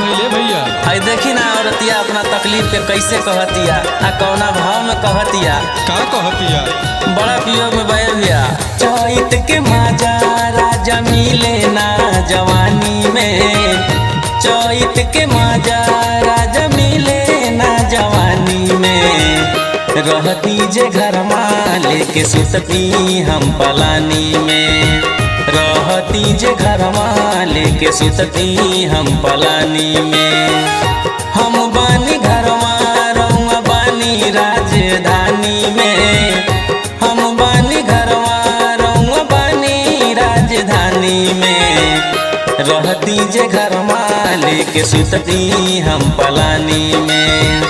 भइले भैया? हई देखी ना औरतिया अपना तकलीफ के कैसे कहतिया आ कौना भाव में कहतिया। का कहतिया? बड़ा वियोग में बहे भैया। चैत के माजा राजा मिले ना जवानी में, चैत के माजा राजा मिले ना जवानी में, रहती जे घरमा लेके सुतती हम पलानी में, रहती जे घरमा लेके सुतती हम पलानी में। हम बानी घरवा रउआ बानी राजधानी में, हम बानी घरवा रउआ बानी राजधानी में, रहती जे घरमा लेके सुतती हम पलानी में,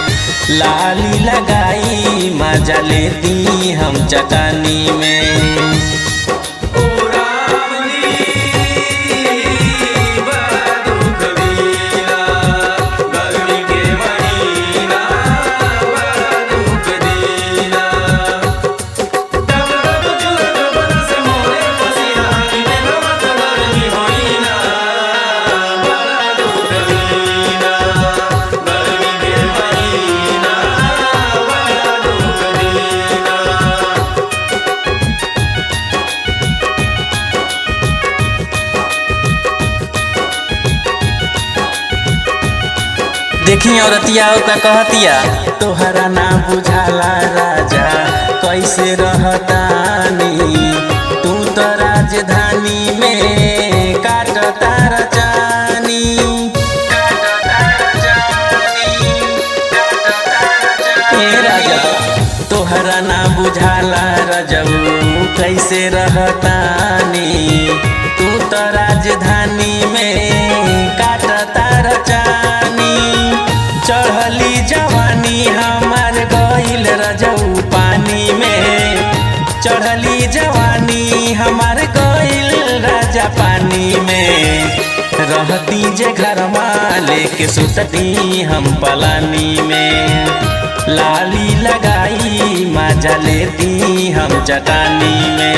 लाली लगाई मजा लेती हम चटानी में। देखी औरतिया का कहतिया, तोहरा ना बुझाला राजा कैसे रहतानी, तू तो राजधानी में काटता रचानी, ए राजा तोहरा ना बुझाला रजऊ कैसे रहतानी, तू तो राजधानी में काटता रचानी, चढ़ली जवानी हमार गईल रजऊ पानी में, चढ़ली जवानी हमार गईल राजा पानी में, रहती जे घरमा लेके सुतती हम पलानी में, लाली लगाई मजा लेती हम चटानी में।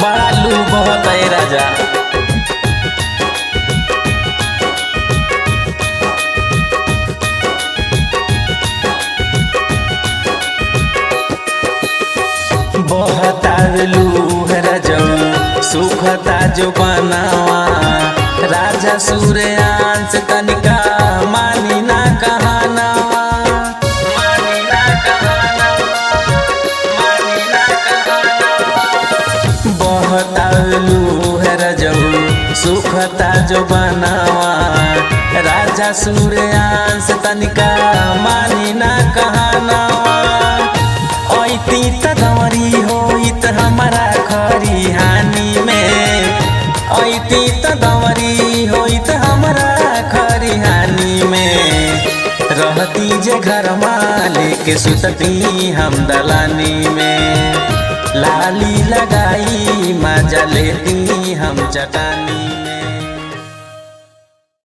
बड़ा लू बहुत है राजा। बहता लूह रजऊ सुखता जो बनावा, राजा सूर्यांश तनिका मानी ना कहानावा, मानी ना कहानावा, मानी ना कहानावा। बहता लूह रजऊ सुखता जो बनावा, राजा सूर्यांश तनिका मानी ना कहानावा, ऐती त दवरी होइत हमारा खरिहानी में, ऐती त दवरी होइत हमारा खरिहानी में, रहती जे घरमा लेके सुतती हम दलानी में, लाली लगाई मजा लेती हम चटानी।